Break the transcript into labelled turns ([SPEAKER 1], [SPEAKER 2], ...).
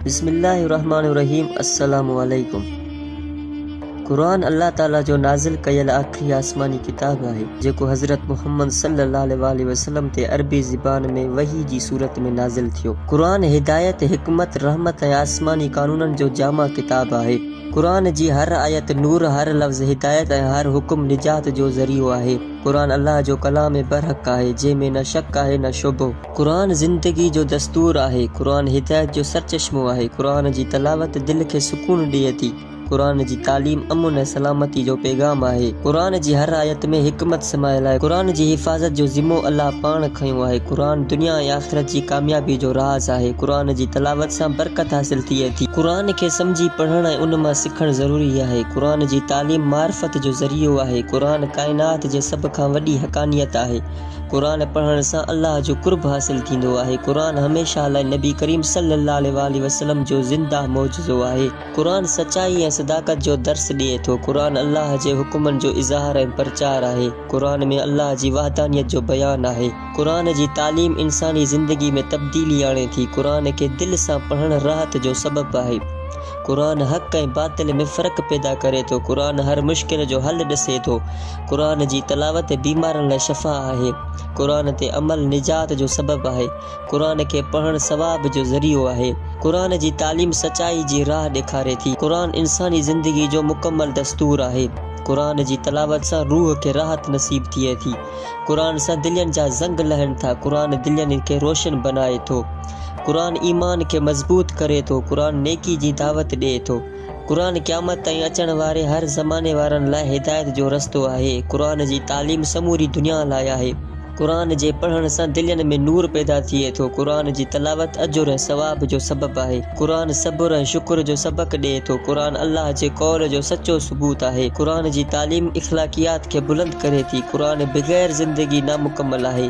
[SPEAKER 1] بسم الله الرحمٰن الرحيم السلام عليڪم قرآن الله تعالي جو نازل ڪيل آخري آسماني ڪتاب آهي جيڪو حضرت محمد صلي الله عليه واٰله وسلم تي عربي زبان ۾ وحي جي صورت ۾ نازل ٿيو. قرآن هدايت، حڪمت، رحمت ۽ آسماني قانونن جو جامع ڪتاب آهي. قرآن جي هر آيت نور، هر لفظ هدايت ۽ هر حڪم نجات جو ذريعو آهي. قرآن الله جو ڪلام برحق آهي، جنهن ۾ نه شڪ آهي نه شبهو. قرآن زندگي جو دستور آهي. قرآن هدايت جو سرچشمو آهي. قرآن جي تلاوت دل کي سڪون ڏئي ٿي. قرآن جي تعليم امن ۽ سلامتي جو پيغام آهي. قرآن جي هر آيت ۾ حڪمت سمايل آهي. قرآن جي حفاظت جو ذمو الله پاڻ کنيو آهي. قرآن دنيا ۽ آخرت جي ڪاميابي جو راز آهي. قرآن جي تلاوت سان برڪت حاصل ٿئي ٿي. قرآن کي سمجهي پڙهڻ ۽ ان مان سکڻ ضروري آهي. قرآن جي تعليم معرفت جو ذريعو آهي. قرآن ڪائنات جي سڀ کان وڏي حقانيت آهي. قرآن پڙهڻ سان الله جو قرب حاصل ٿيندو آهي. قرآن هميشه لاء نبي ڪريم صلي الله عليه واٰله وسلم جو زنده معجزو آهي. قرآن سچائي ۽ صداقت جو درس ڏئي ٿو. قرآن الله جي حڪمن جو اظهار ۽ پرچار آهي. قرآن ۾ الله جي وحدانيت جو بيان آهي. قرآن جي تعليم انساني زندگي ۾ تبديلي آڻي ٿي. قرآن کي دل سان پڙهڻ راحت جو سبب آهي. قرآن حق ۽ باطل ۾ فرق پيدا ڪري ٿو. قرآن هر مشڪل جو حل ڏسي ٿو. قرآن جي تلاوت بيمارن لاء شفا آهي. قرآن تي عمل نجات جو سبب آهي. قرآن کي پڙهڻ ثواب جو ذريعو آهي. قرآن جي تعليم سچائي جي راهه ڏيکاري ٿي. قرآن انساني زندگي جو مڪمل دستور آهي. قرآن جي تلاوت سان روح کي راحت نصيب ٿئي ٿي. قرآن سان دلين جا زنگ لهن ٿا. قرآن دلين کي روشن بنائي ٿو. قرآن ايمان کي مضبوط ڪري ٿو. قرآن نيڪي جي دعوت ڏئي ٿو. قرآن قيامت تائين اچڻ واري هر زماني وارن لاء هدايت جو رستو آهي. قرآن جي تعليم سموري دنيا لاء آهي. قرآن جي پڙهڻ سان دلين ۾ نور پيدا ٿئي ٿو. قرآن جي تلاوت اجر ۽ ثواب جو سبب آهي. قرآن صبر ۽ شڪر جو سبق ڏئي ٿو. قرآن الله جي قول جو سچو ثبوت آهي. قرآن جي تعليم اخلاقيات کي بلند ڪري ٿي. قرآن بغير زندگي نامڪمل آهي.